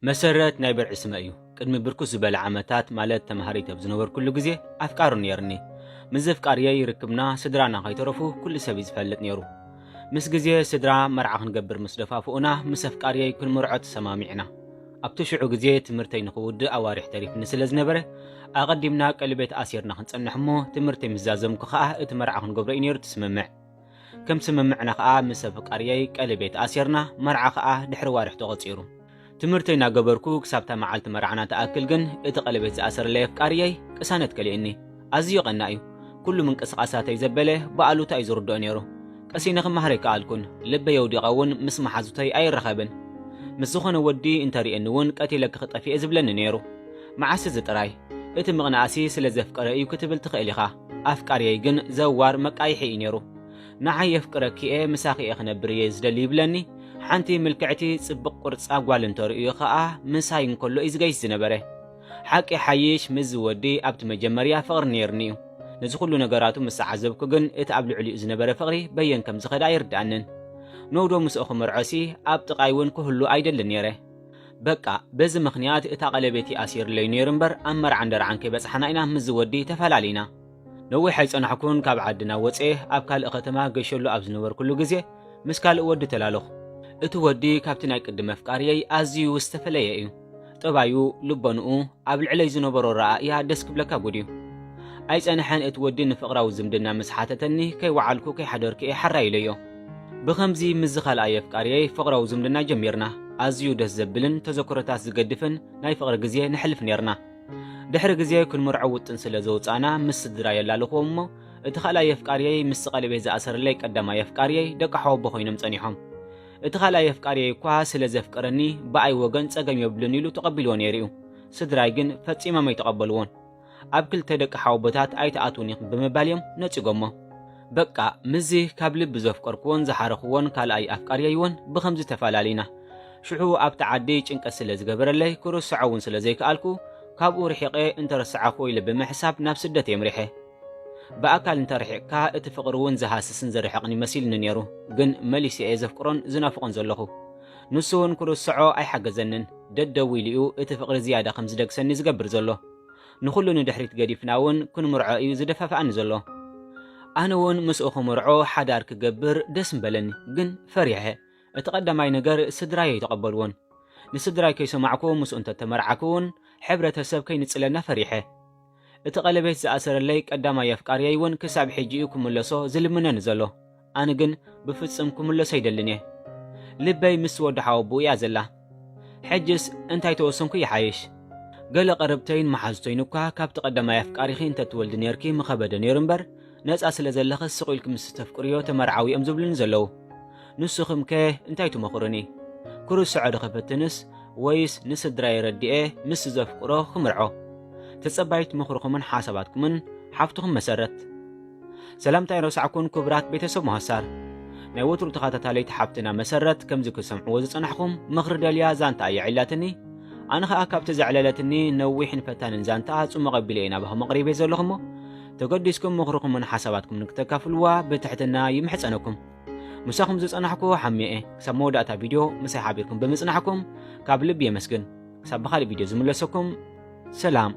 መሰረት ናይ ብርዒ ስመ እዩ። ቅድሚ ብርኩስ ዝበለ ዓመታት፣ ማለት ተምሃሪት ኣብ ዝነበርኩሉ ግዜ፣ ኣፍቃሪ ነይርኒ። ምስ ዘፍቃርየይ ርክብና ስድራና ከይተረፉ ኩሉ ሰብ እዩ ዝፈልጥ ነይሩ። ምስ ግዜ ስድራ መርዓ ክንገብር ምስ ደፋፍኡና፣ ምስ ኣፍቃርየይ ክንምርዖ ተሰማሚዕና። ኣብቲ ሽዑ ግዜ ትምህርተይ ንኽውድእ ኣዋርሕ ተሪፍኒ ስለ ዝነበረ፣ ኣቐዲምና ቀለቤት ኣሲርና ክንጸንሕ እሞ፣ ትምህርተይ ምስ ዛዘምኩ ኸኣ እቲ መርዓ ክንገብሮ እዩ ነይሩ እቲ ስምምዕ። ከም ስምምዕና ኸኣ ምስ ኣፍቃርየይ ቀለቤት ኣሲርና፣ መርዓ ኸኣ ድሕሪ ዋርሕ ተቖጺሩ። ትምህርተይ እናገበርኩ ክሳብታ መዓልቲ መርዓና ትኣክል ግን፣ እቲ ቀለቤት ዝኣሰረለይ ኣፍቃርየይ ቅሳነት ከሊእኒ። ኣዝዩ ቀና እዩ። ኩሉ ምንቅስቓሳተይ ዘበለ ብኣሉታ እዩ ዝርድኦ ነይሩ። ቀስ ኢለ ክመሃር ኣይከኣልኩን። ልበይ ኣውዲቐ እውን ምስ መሓዙተይ ኣይራኸብን። ምስ ዝኾነ ወዲ እንተርእየኒ እውን ቀቲለኪ ክጠፍእ እየ ዝብለኒ ነይሩ። መዓስ እዚ ጥራይ፣ እቲ ምቕናእሲ ስለ ዘፍቀረ እዩ ክትብል ትኽእል ኢኻ። ኣፍቃርየይ ግን ዘዋር መቃይሒ እዩ ነይሩ። ንዓይ የፍቅረኪ እየ፣ ምሳኺ እየ ክነብር እየ ዝደሊ ይብለኒ። ሓንቲ ምልክዕቲ ጽብቕ ቅርጻ ጓል እንተርእዮ ኸኣ ምሳይ እንከሎ እዩ ዝገይሽ ዝነበረ። ሓቂ ሓይሽ ምስዚ ወዲ ኣብቲ መጀመርያ ፍቕሪ ነይርኒ እዩ። ነዚ ኩሉ ነገራቱ ምስ ተዓዘብኩ ግን እቲ ኣብ ልዕሊኡ ዝነበረ ፍቕሪ በየን ከም ዝኸደ ኣይርድኣንን። ነውዶ ምስኡ ክምርዖሲ ኣብ ጥቓይ እውን ክህሉ ኣይደልን ነይረ። በቃ በዚ ምኽንያት እታ ቀለቤቲ ኣሲርለይ ነይሩ እምበር ኣብ መርዓን ደርዓን ከይበጽሓና ኢና ምስዚ ወዲ ተፈላሊና። ነዊሕ ኣይጸናሕኩን ካብ ዓድና ወጽኤ ኣብ ካልእ ከተማ ገሸሉ ኣብ ዝነበርኩሉ ግዜ ምስ ካልእ ወዲ ተላለኹ። እቲ ወዲ ካብቲ ናይ ቅድም ኣፍቃርየይ ኣዝዩ ዝተፈለየ እዩ። ጠባዩ፣ ልቦንኡ፣ ኣብ ልዕለይ ዝነበሮ ረኣእያ ደስ ክብለካ ጉድ እዩ። ኣይጸንሐን እቲ ወዲ ንፍቕራዊ ዝምድና ምስ ሓተተኒ ከይወዓልኩ ከይሓደርኩ እየ ሓራይ ኢለዮ። ብኸምዚ ምስዚ ካልኣይ ኣፍቃርየይ ፍቕራዊ ዝምድና ጀሚርና። ኣዝዩ ደስ ዘብልን ተዘክሮታት ዝገድፍን ናይ ፍቕሪ ግዜ ነሕልፍ ኔርና። ድሕሪ ግዜ ክንምርዖ ውጥን ስለ ዘውጻእና ምስ ስድራ የላልኽዎም እሞ፣ እቲ ካልኣይ ኣፍቃርየይ ምስቲ ቀለቤት ዝኣሰረለይ ቀዳማይ ኣፍቃርየይ ደቂ ሓወቦ ኮይኖም ጸኒሖም። እቲ ካልኣይ ኣፍቃርየይ እኳ ስለ ዘፍቅረኒ ብኣይ ወገን ጸገም የብሉን ኢሉ ተቐቢልዎ ነይሩ እዩ። ስድራይ ግን ፈጺሞም ኣይተቐበልዎን። ኣብ ክልተ ደቂ ሓወቦታት ኣይትኣትውን ኢኹም ብምባል እዮም ነጺጎሞ። በቃ ምስዚ ካብ ልቢ ዘፍቀርክዎን ዝሓረኽዎን ካልኣይ ኣፍቃርየይ እውን ብኸምዚ ተፈላሊና። ሽዑ ኣብቲ ዓዲ ጭንቀት ስለ ዝገበረለይ ክርስዖ እውን ስለ ዘይከኣልኩ፣ ካብኡ ርሒቐ እንተረስዓኹ ኢለ ብምሕሳብ ናብ ስደት እየ ኣምሪሐ። ብኣካል እንተርሒቕካ እቲ ፍቕሪ እውን ዝሃስስን ዝርሕቕን ይመሲልኒ ነይሩ፣ ግን መሊሰ እየ ዘፍቅሮን ዝናፍቖን ዘለኹ። ንሱ እውን ክርስዖ ኣይሓገዘንን። ደደዊሉ እዩ እቲ ፍቕሪ ዝያዳ ከም ዝደግሰኒ ዝገብር ዘሎ። ንኹሉ ንድሕሪት ገዲፍና እውን ክንምርዖ እዩ ዝደፋፍኣኒ ዘሎ። ኣነ እውን ምስኡ ክምርዖ ሓዳር ክገብር ደስ ምበለኒ፣ ግን ፈሪሐ። እቲ ቀዳማይ ነገር ስድራይ ኣይተቐበልዎን። ንስድራይ ከይሰማዕኩ ምስኡ እንተተመርዓኩ እውን ሕብረተሰብ ከይንጽለና ፈሪሐ። እቲ ቀለቤት ዝኣሰረለይ ቀዳማይ ኣፍቃርየይ እውን ክሳብ ሕጂ እዩ ክምለሶ ዝልምነኒ ዘሎ። ኣነ ግን ብፍጹም ክምለሶ ኣይደልን እየ። ልበይ ምስ ወዲ ሓወቦኡ እያ ዘላ። ሕጅስ እንታይ ተወሰንኩ ይሓይሽ። ገለ ቀረብተይን መሓዙተይን እኳ ካብቲ ቀዳማይ ኣፍቃሪኺ እንተትወልዲ ኔርኪ ምኸበደ ኔሩ እምበር፣ ነጻ ስለ ዘለኺ ስቕ ኢልኪ ምስ ተፍቅርዮ ተመርዓዊ እዮም ዝብሉኒ ዘለዉ። ንስኹም ከ እንታይ ትመኽሩኒ? ክርስዖ ዶ ክፍትንስ ወይስ ንስድራይ ረዲኤ ምስ ዘፍቅሮ ክምርዖ? ተጸባይት ምኽርኹምን ሓሳባትኩምን ሓፍትኹም መሰረት። ሰላምታ ኣይረሳዕኩን ክቡራት ቤተሰብ መሃሳር። ናይ ወትሩ ተኸታታለይቲ ሓፍትና መሰረት ከምዚ ክሰምዕዎ ዝጸናሕኩም ምኽሪ ደልያ ዛንታ እያ ዒላትኒ። ኣነ ኸኣ ካብቲ ዘዕለለትኒ ነዊሕን ፈታንን ዛንታ ጽሙቕ ኣቢለ እየ ናባኹም ኣቕሪበ ዘለኹ እሞ፣ ተገዲስኩም ምኽርኹምን ሓሳባትኩምን ክተካፍልዋ ብትሕትና ይምሕጸነኩም። ምሳኹም ዝጸናሕኩ ሓሜ እየ። ክሳብ መወዳእታ ቪድዮ ምሳይ ሓቢርኩም ብምጽናሕኩም ካብ ልቢ የመስግን። ክሳብ ብኻልእ ቪድዮ ዝምለሰኩም፣ ሰላም።